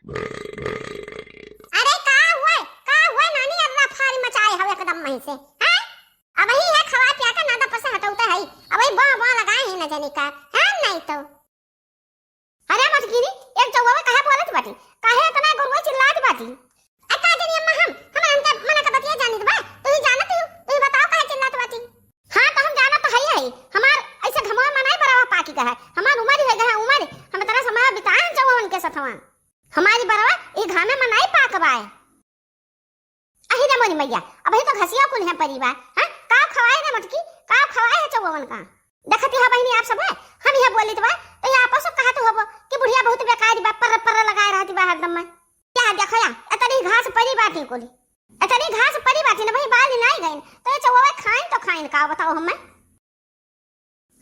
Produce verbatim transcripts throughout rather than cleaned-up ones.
अरे का हुआ, का हुआ नानी, अल्लाह फारी मचाए हवे एकदम मही से, हैं? अबही है खवा पिया के नादा पर से हटौते है, अबही बाँ बाँ लगाए ही न जनी का, हैं? नहीं तो। अरे मटकिनी, एक चौवा काहे बोलत बाटी? काहे इतना गुरुआ चिल्लात बाटी? ए, का जानी अम्मा हम, हम हमके मना के बतिया जानित बा? तू ही जानत हो, तू ही बताओ काहे चिल्लात बाटी? हाँ, तो हम जानत तो हई हई, हमार ऐसे घमवा मनाई बराबर पाकी का है, हमार उमर ही है, है उमर, हम इतना समय बिताए हैं चौवन के सथवा, हमारी बराबर ई घामे मनाई पाक बाए। अहि रे मोरी मैया, अबही तो घसिया कुल है परी बा। हाँ, का खवाए रे मटकी, का खवाए है चौवन का? देखती है बहिनी आप सब है, हम यह बोलित बा, तो ये आपस सब कहत होबो कि बुढ़िया बहुत बेकार बा, पर्र पर्र लगाए रहती बा हरदम में। या देखो या, इतनी घास परी बाटी कुल, इतनी घास परी बाटी ना भाई, बाली नहीं गई, तो ये चौवा खाइन तो खाइन का बताओ हमें?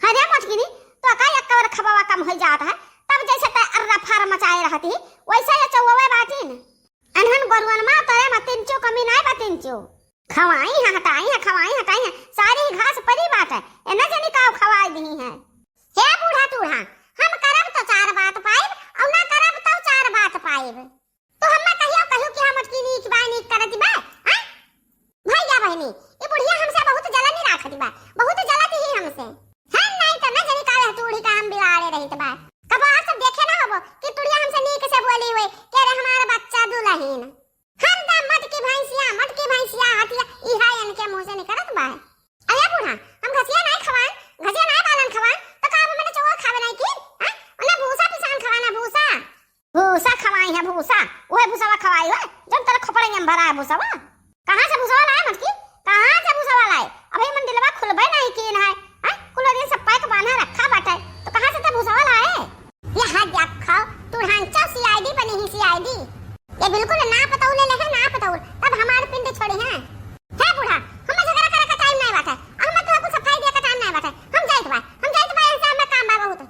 अरे मोटकिनी, तो का एक कवर खबावा कम हो जात है, तब जैसे ते अर्रा फार मचाए रहती, वैसे ये चौवे बाटिन। अनहन गोरुअन मा तोरे मा तिनचो कमी नाय बा, तिनचो। खवाई है, हटाई है, खवाई, हटाई है, सारी घास परी बात है, ए न जनी काव खवाई दी है। हे बूढ़ा टूढ़ा, हम करब तो चार बात पाइब, और ना करब तो चार बात पाइब। तो हम्मा कहियो कहू कि हम मोटकी नीक बाय, नीक करत बा, हाँ? भैया बहिनी, ई बुढ़िया हमसे बहुत जलन राखत बा, बहुत जलत ही हमसे। हम नहीं तो न जनी काहे टूढ़ी का हम बिगाड़े रहित बा। कब आज सब देखे ना होबो कि टुढ़िया हमसे नीक से बोली हुई, के रे हमार बच्चा दुलहिन। हरदम मोटकी भैंसिया, मोटकी भैंसिया हतिया, इहा इनके मुँह से निकलत बा। अरे बूढ़ा, हम घसिया नहीं खवान, घसिया नहीं बालन खवान, तो का अब मैंने चोर खावे नहीं की? हाँ? उन्हें भूसा पिसान खवाना, भूसा। भूसा खवाई है, भूसा। उहे भूसवा खवाई है, जब तेरे खोपड़े में भरा है भूसवा। कहाँ से भूसवा लाए मोटकी? कहाँ से भूसवा लाए? अभी मंदिलवा खुलबे नहीं कीन है। हैं? कुल दिन सब पैक बांधा रखा बाटे। तो कहाँ से ते भूसवा लाए? यह देखो, टूढ़ांचा C I D बनी ही, C I D। ये बिल्कुल ना पतौले ले है, ना पतौल। तब हमार पिंड छोड़ी है। हे बूढ़ा, हमें झगड़ा करे का टाइम नहीं बाटे। हमें तो कुछ सफाई दिया का टाइम नहीं बाटे। हम जाइत बा, हम जाइत बा, ऐसे हमें काम बा बहुत।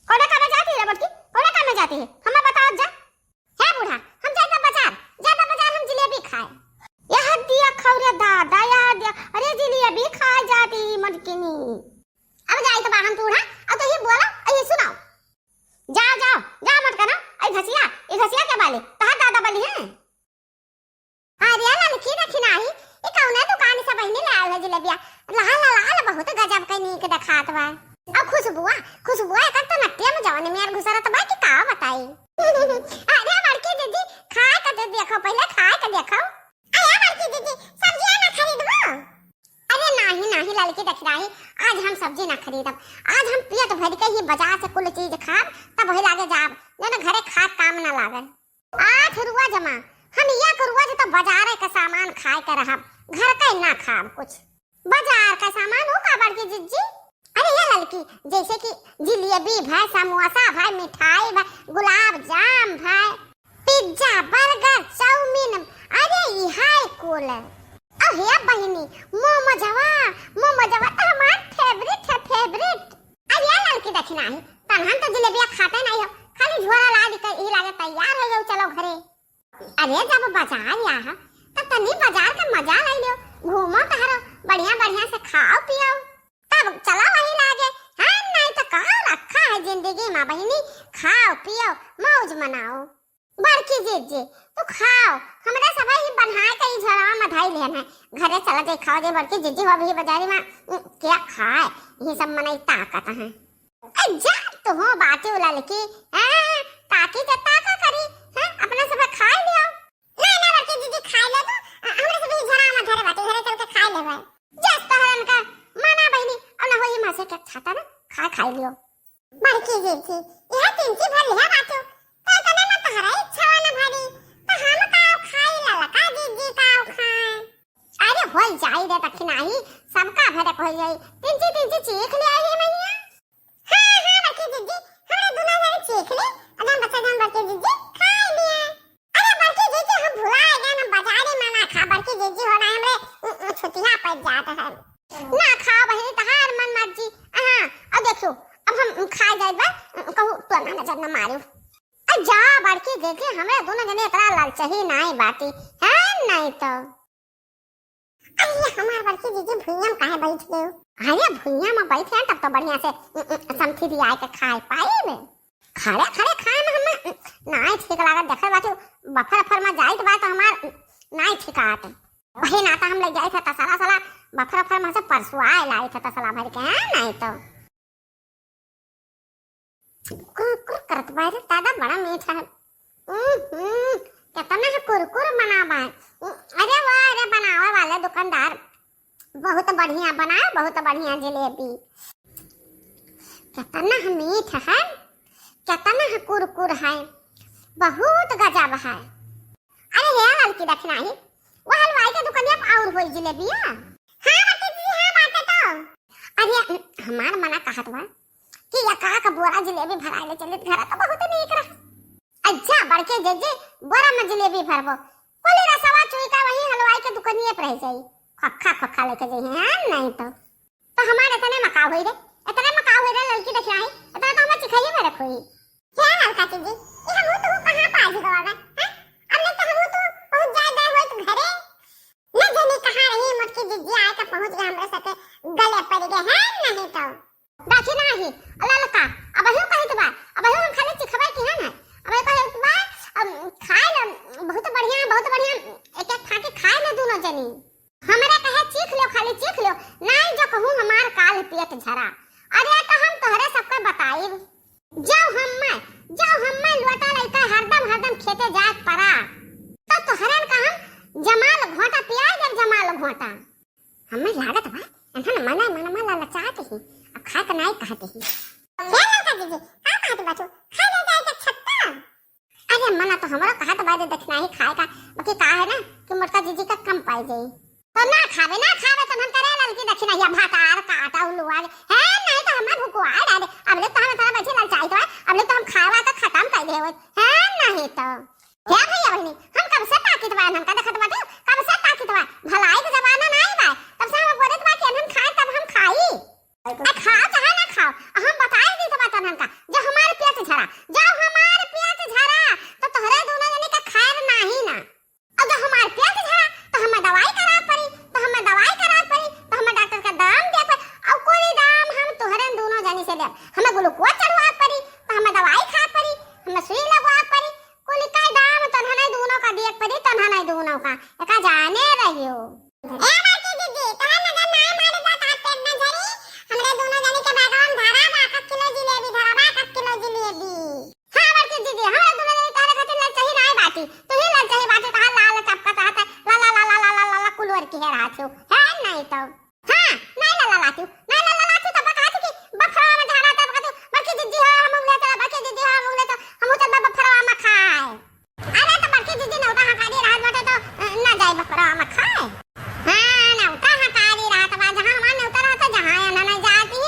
कौने कामे जाती है बड़की? कौने कामे जाती है? हमें बताओ जा। हे बूढ़ा, हम जाइबा बाजार, जाइबा बाजार हम जिलेबी खाए। यह दिया खाओ रे दादा, यह दिया, अरे जिलेबी खाए जाती मोटकिनी। अब जाइत बा हम बूढ़ा, अब तो ये बोला, अब ये सुनाओ। जाओ, जाओ, जाओ मोटकना, आई घसिया, ये घसिया के बाले, तहार दादा बली हैं। अरे ललकी देखी नाही, ई कौने दुकान से बहिनी ले आवे जिलेबिया? लाल लाल बहुत गजब के नीक देखात बा। और खुशबुआ, खुशबुआ एकर तो नट्टिया में जवन मेर घुसरत बा कि का बताई। अरे बड़की दीदी, खाए के दे देखो, पहले खाए के देखो। अरे बड़की दीदी, सब्जियां ना खरीदबो? अरे नाही, नाही ललकी देखी नाही, आज हम सब्जी ना खरीदब। आज हम पेट भर के ही बाजार से कुल चीज खाब, तब वही लागे जाब, जौन घरे खा काम ना लागे। आठ रुआ जमा, हम एक रुआ जे तो बाजारे का सामान खाए के रहब, घर का ना खाब कुछ। बाजार का सामान हो का बड़की जिज्जी? अरे ये ललकी, जैसे कि जिलेबी भय, समोसा भय, मिठाई भय, गुलाब जाम भय, पिज्जा, बर्गर, चाउमीन, अरे इहाई कुल। अरे बहिनी, मोमोजवा, मोमोजवा तो हमार favorite है, favorite। अरे ललकी देखी नाही, तनहन तो जिलेबिया खाते नहीं हो, खाली झोला लाद के ई लागे तैयार हो जाओ, चलो घरे। अरे जब बाजार आहा, तो तनी बाजार का मजा ले लो, घूमो टहरो, बढ़िया बढ़िया से खाओ पियो, तब चलो वही लागे। हाँ, नहीं तो का रखा है जिंदगी में बहिनी, खाओ पियो, मौज मनाओ। बड़की जिज्जी, तू खाओ, हमरा सभे ही बनाए के ई झोलवा में धई लेन है। घरे चला जाई, खाओ जाई, बड़की जिज्जी हो अभी बाजारी में, उम, क्या खाए, ये सब मनई ताकत है। ए, जा, तू हो बाटी उला लेके, हैं, ताकी के ताका करी, हैं, अपना सभे खाए लियो। ना, ना, बड़की जिज्जी खाए ले तू, अ, हमरा सभे ही झोलवा में धरे बाटी, घरे चल के खाए लेबे। जस तहरन का, माना बहिनी, और ना हो ये मासे के छाता ना, खा, खाए लियो। बड़की जिज्जी, यह तिनची भर लिहा बाटू, तो इतने में तहरा इच्छा ना भरी, तो हम काव खाई ललका जिज्जी काव खाए। अरे होई जाई रे दखिनाही, सबका भरक होई जाई, तिनची तिनची चीख ले आई मैया। हाँ, हाँ, बड़की जिज्जी, हमरे दुनो जने चीख ले, अदम बच्चा जान बड़की जिज्जी, खाए लिया। अरे बड़की जीजी, हम भुलाए गए, हम बाजारी में ना खा, बड़की जीजी हो रहा है हमरे, उ, उ, छुतिया पड़ जात है। ना खाओ बहिनी, तहार मन मर्जी। हाँ, अब देखियो, अब हम खाए जाए बा, कहू तो ना नजर न मारियो। आ जा बड़की जीजी, हमरे दोनों जने इतना ललचही नाई बाटी, है नहीं तो। अरे हमार बड़की जीजी भुइयां में काहे बैठ गयो? अरे भुइयां में बैठे हैं तब तो बढ़िया से, उ, उ, समथी भी आए के खाए पाए में। खड़े खड़े खाए में हमें, उ, नाई ठीक लागत, देखे बाटी बफर फर में जाइत बा तो हमार नाई ठिकात। वही नाता हम ले जाइत है तसला सला, बफर फर में से परसुआ लाइत है तसला भर के, हैं? नहीं तो कुरकुर करत बा रे दादा, बड़ा मीठा है। उम्म, हम्म, केतना है कुरकुर बना बा। उम्म, अरे वाह रे, बनावे वाले दुकानदार, बहुत बढ़िया बनाए, बहुत बढ़िया जिलेबी। केतना है मीठ है, केतना है कुरकुर है, बहुत गजब है। अरे हे ललकी दखिनाही, वो हलवाई के दुकनिया पे और होई जिलेबिया? हाँ बड़की जी, हाँ बाटे तो। अरे हमार मना कहत बा कि एका का बोरा जिलेबी भराए ले चलित घरा तो बहुत नीक रहा। अच्छा बड़के जीजी, बोरा में जिलेबी भरबो, कुल रसवा चुई का वही हलवाई के दुकनिया पे रह जाई, खक्खा खक्खा लेके जाई, हाँ नहीं तो। तो हमार इतने मकाव होई रे, इतने मकाव होई रे ललकी दखिनाही, इतना तो हमार चिखाइए में रखोई। हे ललका जीजी, ये हमहू तो कहाँ पाजी गवा गए, हैं? अब ले तो हमहू तो पहुँच जाए गए होई तो घरे। न जानी कहाँ रही मोटकी जीजी, आए तो पहुँच गए हमरे साथे गले पड़ गए हैं, नहीं तो। दखिनाही, ललका, अबहियो कहित बा, अबहियो हम खाली चिखबे की है ना, अबहियो कहित बा, अम, खाए ल, बहुत बढ़िया, बहुत बढ़िया, एक एक फाकी खाए ल दोनों जनी। हमरे कहे चीख लो, खाली चीख लो, नाई जो कहूँ हमार काल पियत झरा। अरे तो हम तोहरे सबके बताइब। जब हम्मे, जब हम्मे लोटा लइका हरदम, हरदम खेते जाए पड़ा, तो तोहरन का हम जमाल घोटा पियाए जब जमाल घोटा। हम्मे लागत बा, एहन मने मन में ललचात ही, अब खाए के नाई कहत ही। हे ललका जीजी, का कहत बा तू? खा ले जाए के छत्ता। अरे मना तो हमरो कहत बा जे दखिनाही खाए का, बाकी का है ना कि मोटका जीजी का कम पाई जाई। तो ना खावे, ना खावे तो हम करे ललकी दखिनाही भातार काटा उलुआ है, नहीं तो हमें भुकुआ डाले। अब ले तो हम इतना बैठे ललचाई तो है, अब ले तो हम खावा तो खत्म कर दे है, नहीं तो। हे भैया बहनी, हम कब से ताकित बा, हमका देखत बाटे, कब से ताकित बा, भलाई के जमाना नहीं बा, तब से हम बोलत बा कि हम खाए तब हम खाई। आ खाओ चाहे ना खाओ, हम बताई दी तो बात हमका, जो हमार पेट झरा, जो हमार पेट झरा, तो तोहरे दोनों जने का खैर नाही ना। और जो हमार पेट झरा, तो हमें दवाई करा पड़ी, तो हमें दवाई करा पड़ी, तो हमें डॉक्टर का दाम दे पड़ी, और कोई दाम हम तोहरे दोनों जने से दे, हमें ग्लूकोज चढ़वा पड़ी, तो हमें दवाई खा पड़ी, हमें सुई लगवा पड़ी, कुल का दाम तन्हा नहीं दोनों का दिए पड़ी, तन्हा नहीं दोनों का, एका जाने रहियो। ए बड़की दीदी, तोहर नजर ना मारे बा, तोहर पेट ना झरी। हमरे दोनों जनी के बैगवा में धरा बा, एक किलो जिलेबी धरा बा, एक किलो जिलेबी। हाँ बड़की दीदी, हमरा दोनों जनी तोहरे खातिर ललचही नाई बाटी, तू ही ललचही बाटी, तोहर लाल चपका चाहत है, ला ला ला कुलवर की है रात हो, है नहीं तो। हाँ, नाई ला ला लाती, नाई ला ला लाती, तब कहा तू कि बफरवा में झाड़ा, तब कहा तू बड़की दीदी हो, हम उंगले चला, बड़की दीदी हो, हम उंगले चला, हम उतर बा बफरवा में खाए। अरे तो बड़की दीदी नौका हकारी रहत बाटे तो, अ, ना जाए बफरवा में खाए। हाँ, नौका हकारी रहत बा, जहाँ हमार नौका रहत, जहाँ एन्हा ना जाती।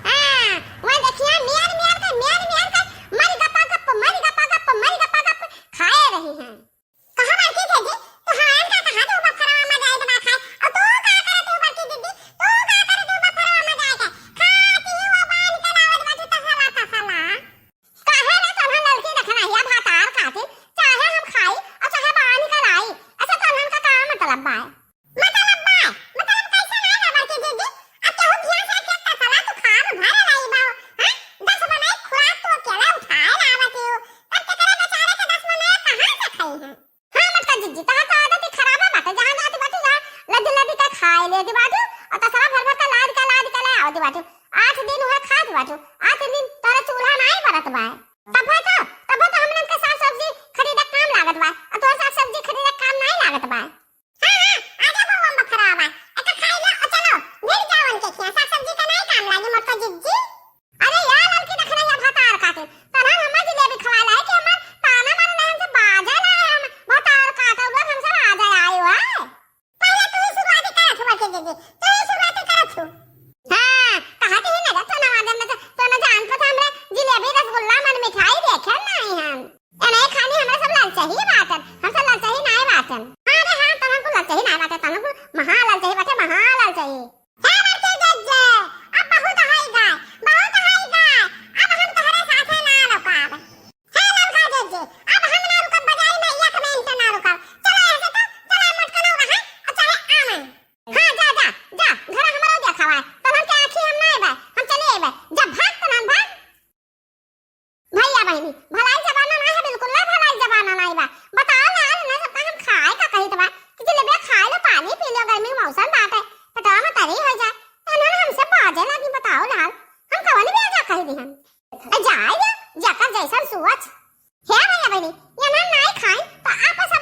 हाँ, वह देखिए, मियर, मियर के, मियर, मियर के, मरी गप्पा गप्प, मरी गप्पा गप्प, मरी गप्पा गप्प खाए रही हैं। कहाँ बड़की जीजी, तू हमार का कहा तू बफरवा में जाए बना खाए, और तू का करे तू बड़की दीदी, तू का करे तू बफरवा में जाए के, खाती ही वो बांध के लावत बाटू तसला, तसला। काहे रे तोहन ललकी देखना हिया भातार खातिर, चाहे हम खाई और चाहे बानी का लाई, ऐसे तोहन का का मतलब बा? मतलब बा, मतलब कैसे ना बा बड़की दीदी? अब केहू धिया से खेत का सला तू खाब भर लाई बा, हैं? दस बनाई खुराक तू अकेला उठाए लावत हो, तब केकरे बेचारे के दस बनाए कहाँ से खाई हैं? हाँ मोटका जीजी, तोहार तो आदत ही खराबे बाटे, जहाँ जात बाटू जहाँ लदी लदी का खाए लेत बाटू, और तसला भर भर का लाद का लाद का ले आवत बाटू। आठ दिन हुए खात बाटू, आठ दिन तोरा चूल्हा नाई बरत बा। तब है तो, तब है तो हमनन के साग सब्जी खरीदे काम लागत बा, और तोरा साग सब्जी खरीदे काम नाई लागत बा। हाँ, हाँ, आ जा बउआ बफरवा बा, एका खाई लो, और चलो, भिड़ जाओ उनके खिया, साग सब्जी का नाई काम लागी मोटका जीजी। अरे यार, ललकी देखना या भतार काटे, तोहन हमार जिलेबी खवाए ला है कि हमार ताना मारे ला हमसे बाजे ला है, हम भतार काटे लोग हमसे बाजे आए हो है। पहले तू ही शुरुआत करत हुआ के दीदी, तू ही शुरुआत करत हु। हाँ, कहा थी ना, तो ना मालूम ना, तो ना जान पता हमरा जिलेबी रसगुल्ला मन मिठाई देखे नहीं हम। एने खानी हमरा सब ललचही बाटन, हम सब ललचही नाय बाटन। हाँ रे हाँ, तोहन कुल ललचही नाय बाटे, तोहन कुल महा ललचही बाटे, महा ललचही। हे बड़के जज्जे, अब बहुत होई गाय, बहुत होई गाय, अब हम तोहरे साथे ना रुकब। हे ललका जज्जे, अब हम ना रुकब, बजाई में एक मिनट ना रुकब। चलो यहाँ से तो, चलो मोटका ना रहा, और चाहे आवन। हाँ, जा, जा, जा, घर हमारा देखावा है, तोहन के आँखी हम ना आइबे, हम चले आइबे, जा भाग तोहन भाग। भैया बहिनी, भलाई जमाना ना है, बिल्कुल ना भलाई जमाना ना बा। बताओ जेकर जैसन सोच। हे भैया बहिनी, ये ना नाई खाई तो आपस